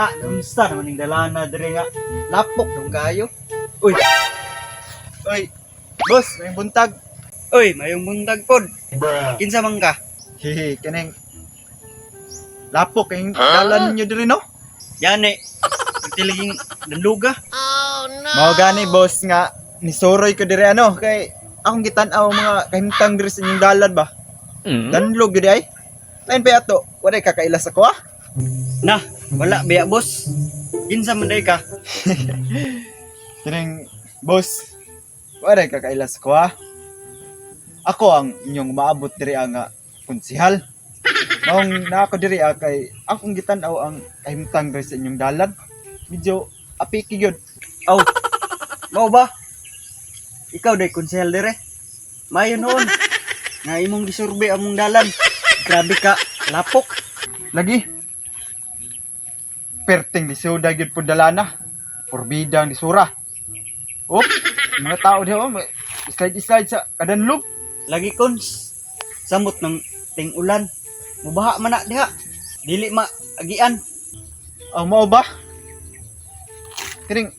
Ah, unsa naman ning dalana diri nga lapok dong kayo. Uy, Oy, boss, may buntag. Uy, mayong buntag pod. Kinsa man ka? Hehe, kaneng lapok kayong dalan ninyo diri, no? Yani, nagtiliging danluga. Mao gani, boss, nga nisuroy ko diri ano kay akong gitan-aw mga kahimtang diri sa inyong dalan ba. Danlog gyud ay. Lain pa ato, walay kakailas ako ah. Na, wala biya, boss. Kinsa man day ka? Kining boss, walay kakailas ko ah. Ako ang inyong maabot diri ah, nga konsihal. Maong naa ko diri ah, kay akong gitan-aw ang kahimtang diri sa inyong dalan. Medyo apiki gyud. Aw. Mao ba? Ikaw day konsehal dire. Mayo noon. Nga imong gisurvey among dalan. Grabe ka, lapok. Lagi. Perting lisuda gyud pud dalana. Porbida ang lisura. Oh, mga tao diha oh, slide slide sa kadanlog. Lagi, cons. Samot ng ting ulan. Mubaha man na diha. Dili ma agian. Ang mao ba? Kining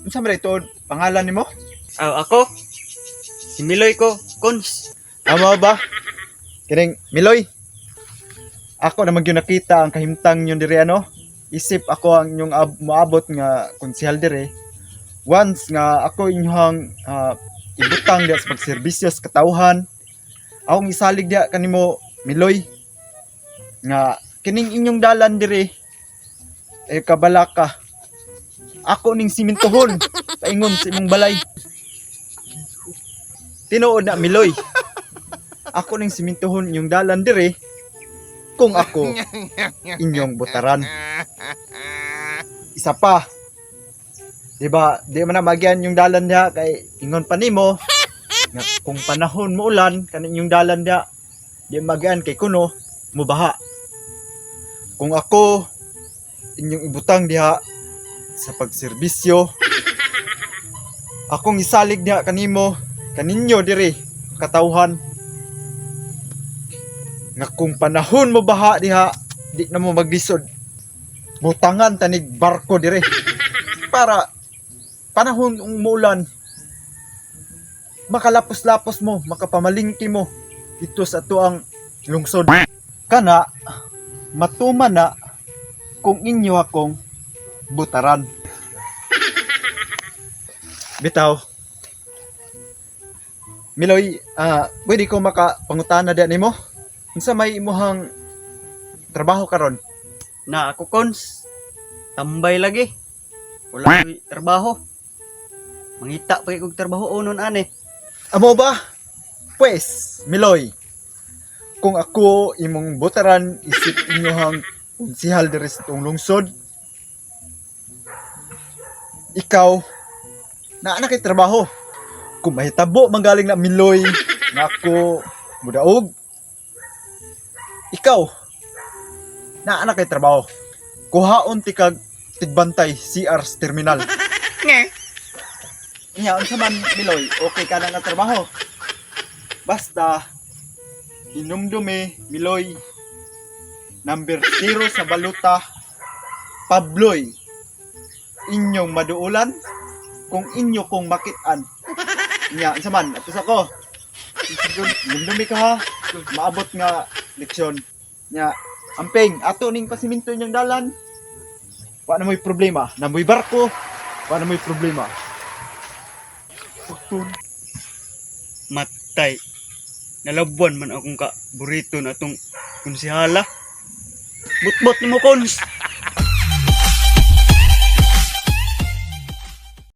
unsa man ito pangalan nimo? Aw, ako. Si Miloy ko, cons. Ang mao ba? Kining Miloy. Ako naman gyud nakita ang kahimtang nyo diri ano. Isip ako ang inyong moabot nga konsehal diri. Once nga ako inyong ibutang diha sa pagserbisyo sa katawhan, akong isalig diha kanimo, Miloy, nga kining inyong dalan diri ay kabalaka. Ako ning simintohon paingon sa imong balay. Tinuod na, Miloy. Ako ning simintohon inyong dalan diri kung ako inyong butaran. Isa pa. Di ba, di man na magyan yung dalan niya kay ingon pa nimo nga kung panahon mo ulan kanin yung dalan niya di magyan kay kuno mubaha. Kung ako inyong ibutang diha sa pagserbisyo, akong isalig diha kanimo kaninyo diri katawhan nga kung panahon mo baha diha di na mo maglisod, butangan tanig barko dire para panahon umulan makalapos-lapos mo, makapamalingki mo dito sa tuang lungsod. Kana matuman na kung inyo akong butaran. Bitaw, Miloy, pwede ko makapangutana diyan nimo? Unsa may imuhang trabaho karon? Na ako, cons. Tambay lagi. Wala ko'y trabaho. Mangita pa kog trabaho unon ane. Amo ba? Pwes, Miloy, kung ako imong butaran isip inyohang konsihal diri sa tuong lungsod, ikaw, naa na kay trabaho. Kung mahitabo manggaling na, Miloy, nga ako mudaog, ikaw, naa na kay trabaho. Kuhaon ti kag tigbantay CR sa terminal. Nya, unsa man, Miloy, okay ka na nga trabaho? Basta, inumdumi, Miloy, number 0 sa baluta, Pabloy, inyong maduulan, kung inyo kong makitaan. Nya, unsa man, atos ako. Inumdumi ka ha, maabot nga leksyon. Nya, amping, ato ning pasiminto inyong dalan. Wa na mo'y problema. Namoy barko, wa na mo'y problema. Pagtun. Matay. Nalabuan man akong ka burito na atong konsehala. Butbot nimo, cons.